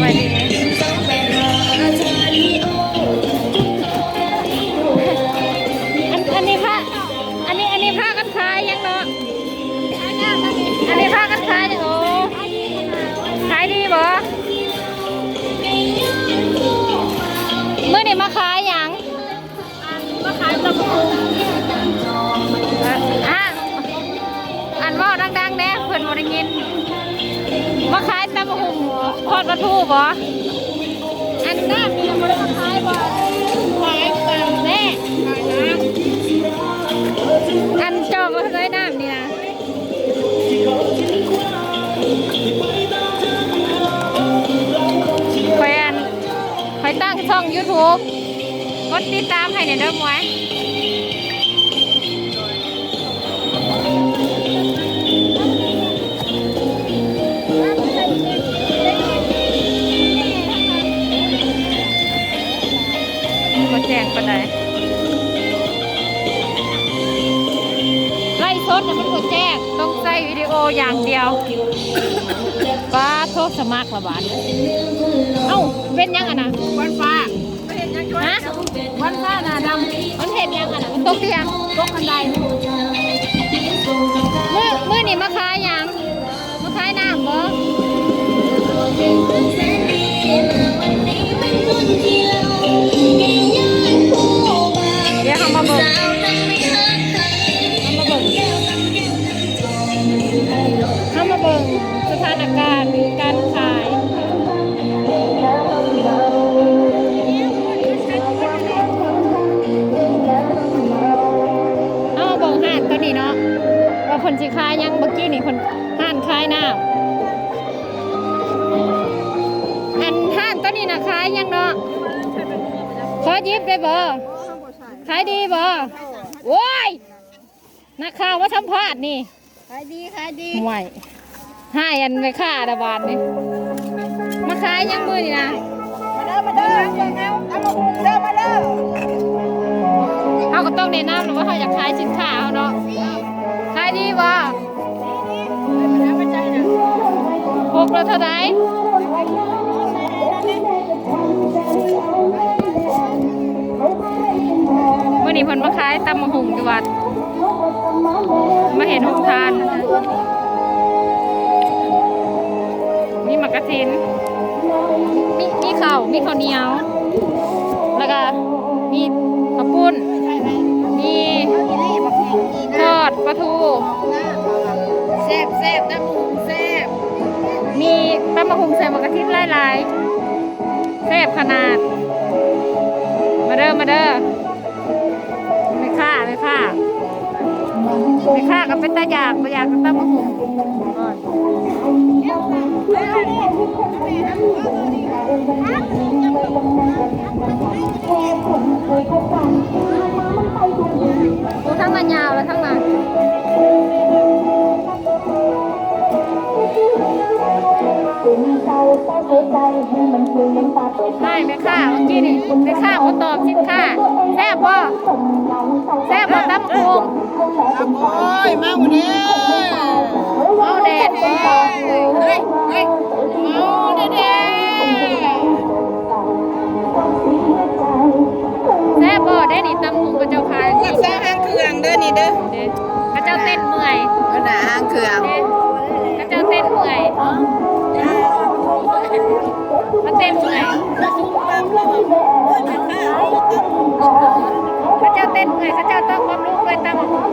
ອັນ ອັນນີ້ພາ ອັນນີ້ ອັນນີ້ພາກັນຂາຍຫຍັງເນາະ? ອັນນີ້ພາກັນຂາຍຫຍັງ? ໂອ້ ຂາຍດີບໍ່? ມື້ນີ້ມາຂາຍຫຍັງ? ມາຂາຍຕຳບັກຫຸ່ງ. ອ່າ ອັນເວົ້າດັງໆແດ່ ເພິ່ນບໍ່ໄດ້ຍິນ. ມາຂາຍຕຳບັກຫຸ່ງທອດປາທູບໍ່? ອັນນ້ຳນີ້ນະບໍ່ໄດ້ມາຂາຍບໍ່? ຂາຍຕຳແດ່ ຂາຍນ້ຳ. ອັນຈອກເທົ່າໃດນ້ຳນີ້ນະ? ຂ້ອຍອັນ ຂ້ອຍຕັ້ງຊ່ອງຢູທູບ ກົດຕິດຕາມໃຫ້ແດ່ເດີໝວຍ. ບໍ່ແຈ້ງປານໃດ. ໄລຟ໌ສົດນະມັນບໍ່ແຈ້ງ ຕ້ອງໃຊ້ວິດີໂອຢ່າງດຽວ. ປາໂທ ສະໝັກລະບາດ. ເອົ້າ ເປັນຫຍັງຫັ້ນນະ? ວັນຟ້າ. ຮະ? ວັນຟ້າໜ້າດຳ. ມັນເຮັດຫຍັງຫັ້ນນະ? ມັນຕົກເຕີຍງ ຕົກຄັນໄດ. ມື້ ມື້ນີ້ມາຂາຍຫຍັງ? ມາຂາຍນ້ຳບໍ່? ດຽວເຮົາມາເບິ່ງ ເຮົາມາເບິ່ງ ເຮົາມາເບິ່ງສະຖານະການການຂາຍ. ເຮົາມາເບິ່ງຮ້ານໂຕນີ້ເນາະ ວ່າເພິ່ນຊິຂາຍຫຍັງ. ເມື່ອກີ້ນີ້ເພິ່ນ ຮ້ານຂາຍນ້ຳ. ອັນຮ້ານໂຕນີ້ນະຂາຍຫຍັງເນາະ? ຂໍຢິບໄດ້ບໍ່? ຂາຍດີບໍ່? ໂອ້ຍ ນັກຂ່າວມາສຳພາດນີ້. ຂາຍດີ ຂາຍດີ. ຫ່ວຍ ຮ້າຍອັນແມ່ຄ້າລະບາດນີ້. ມາຂາຍຫຍັງມື້ນີ້ນະ? ມາເດີ ມາເດີ ເບິ່ງເອົາ ຕຳບັກຫຸ່ງເດີ ມາເດີ. ເຮົາກໍຕ້ອງແນະນຳແລ້ວວ່າເຮົາຢາກຂາຍສິນຄ້າເຮົາເນາະ. ຂາຍດີບໍ່? ຫົກລະເທົ່າໃດ? ມື້ນີ້ເພິ່ນມາຂາຍຕຳບັກຫຸ່ງຢູ່ວັດ ມາເຮັດໂຮງທານ. ມີໝາກກະທິນ ມີ ມີເຂົ້າ ມີເຂົ້າໜຽວ ແລ້ວກະມີເຂົ້າປຸ້ນ ມີທອດປາທູ. ແຊບ ແຊບ ຕຳບັກຫຸ່ງແຊບ. ມີຕຳບັກຫຸ່ງໃສ່ໝາກກະທິນຫຼາຍໆ ແຊບຂະໜາດ. ມາເດີ ມາເດີ ແມ່ຄ້າ ແມ່ຄ້າ ແມ່ຄ້າກໍເປັນຕາຢາກ ບໍ່ຢາກຕຳບັກຫຸ່ງ. ໂອ້ ທາງນັ້ນຍາວແລ້ວ ທາງນັ້ນ. ໃຫ້ແມ່ຄ້າເມື່ອກີ້ນີ້ ແມ່ຄ້າບໍ່ຕອບສິນຄ້າ. ແຊບບໍ່? ແຊບບໍ່ຕຳບັກຫຸ່ງ? ໂອ້ຍ ເມົາເດ້ ເມົາແດດບໍ່? ເຮີ້ຍ ເຮີ້ຍ ເມົາແດ່ໆ. ແຊບບໍ່ເດ້ນີ້ ຕຳຫຸ່ງເຂົາເຈົ້າຂາຍ? ຮັກສາຫາງເຄື່ອງເດີນີ້ເດີ. ເດ້ ເຂົາເຈົ້າເຕັ້ນເມື່ອຍ ເພິ່ນໜ້າຫາງເຄື່ອງເດ້ ເຂົາເຈົ້າເຕັ້ນເມື່ອຍ ເຂົາເຕັ້ນເມື່ອຍ ເຂົາເຈົ້າເຕັ້ນເມື່ອຍ ເຂົາເຈົ້າຕ້ອງບຳລຸງດ້ວຍຕຳບັກຫຸ່ງ.